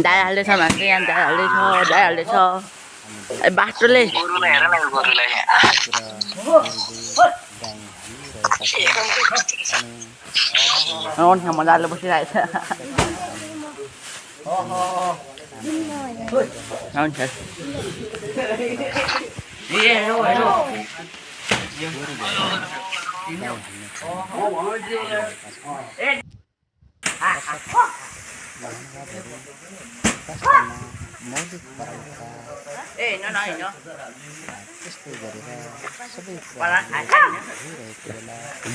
दाइ हाल्दैछ मान्छे यहाँ दाइ हाल्दैछ बाटोले मजाले बसिरहेछ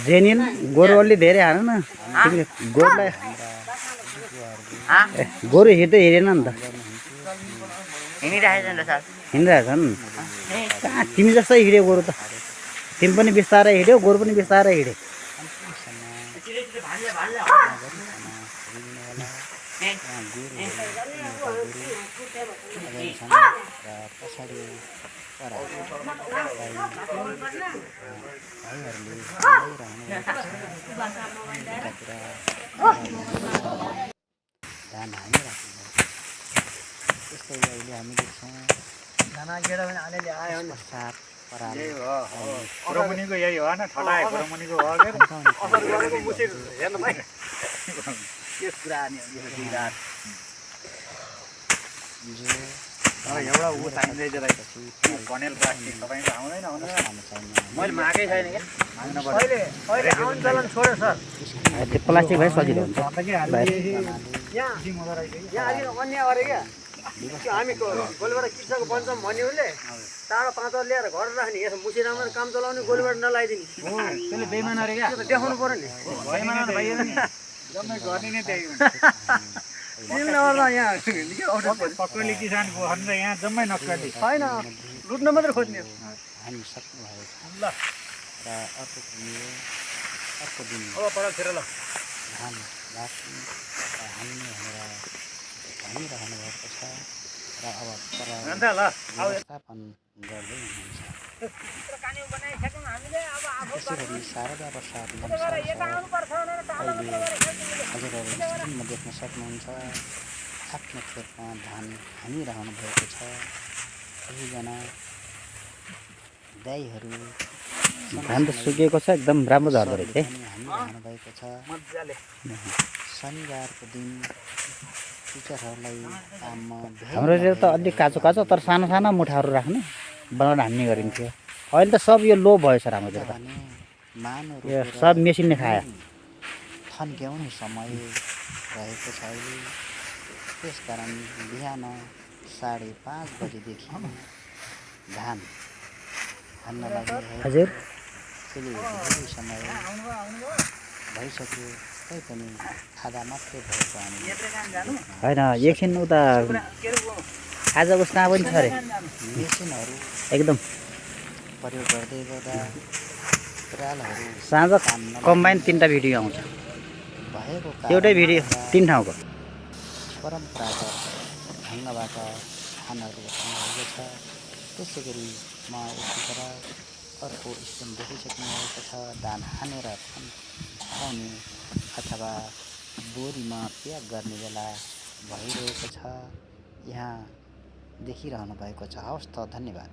जेनिल गोरुले धेरै हाल्नु न गोरुलाई गोरु हिँड्दै हिँडेन नि त हिँडिरहेछन् कहाँ तिमी जस्तै हिँड्यो गोरु त तिमी पनि बिस्तारै हिँड्यो गोरु पनि बिस्तारै हिँड्यो धान हानिराख्नु त्यस्तै अहिले हामी देख्छौँ खाना गेडा पनि अलिअलि आयो नि सात पराल कुरोमुनिको यही हो न ठटाए कुरोमुनिको हो के असर गरेको मुसिर हेर्नु भाइ के कुरा नि रात एउटा ऊ चाहिँदै रहेपछि कनेल प्लास्टिक तपाईँको आउँदैन मैले मागै छैन क्या अहिले आउनु चलन छोड्यो सर त्यो प्लास्टिक भए सजिलो हुन्छ यहाँ अन्य अरे क्या हामी गोलबाट किसाको पञ्चम भन्यो उसले टाढो 5 ल्याएर घर राख्ने यसो मुसी राम्रो काम चलाउने गोलबाट नलाइदिने त्यसले बेइमान अरे क्या देखाउनु पर्यो नि बेइमान भइयो नि जम्मै गर्ने नै त्यही सबैले किसान खर्च यहाँ जम्मै नक्कली छैन लुट्न मात्रै खोज्ने हामी सक्नु भएको छ ल र अर्को दिन अब पर फेर ल धान राख्नु हाल्ने भनेर भनिरहनु भएको छ र अब व्यवस्थापन गर्दै हुनुहुन्छ त्यसैगरी शारदा प्रसाद अहिले हजुरहरू स्क्रिनमा देख्न सक्नुहुन्छ आफ्नो खेतमा धान हानिरहनु भएको छ सबैजना दाइहरू धान त सुकेको छ एकदम राम्रो झर्दो रहेछ हानिरहनु भएको छ शनिबारको दिन टिचरहरूलाई हाम्रोतिर त अलिक काँचो काँचो तर सानो सानो मुठाहरू राख्ने बनाएर हान्ने गरिन्थ्यो अहिले त सब यो लो भयो सर हाम्रोतिर त यो सब मेसिनले खायो थन्क्याउने समय रहेको छ अहिले त्यसकारण बिहान 5:30 बजेदेखि धान हान्न लागि हजुर समय भइसक्यो तैपनि आधा मात्रै भएको हामी होइन एकछिन उता आज उस कहाँ पनि छ अरे मेसिनहरू एकदम प्रयोग गर्दै गर्दा परालहरू साँझ कम्बाइन 3टा भिडियो आउँछ भएको एउटै भिडियो 3 ठाउँको परम्परागत ढङ्गबाट धानहरू हाल्नुभएको छ त्यसै गरी म यतिखेर अर्को स्टेम देखिसक्नु भएको छ धान हानेर आउने अथवा बोरीमा प्याक गर्ने बेला भइरहेको छ यहाँ देखिरहनु भएको छ हवस् त धन्यवाद।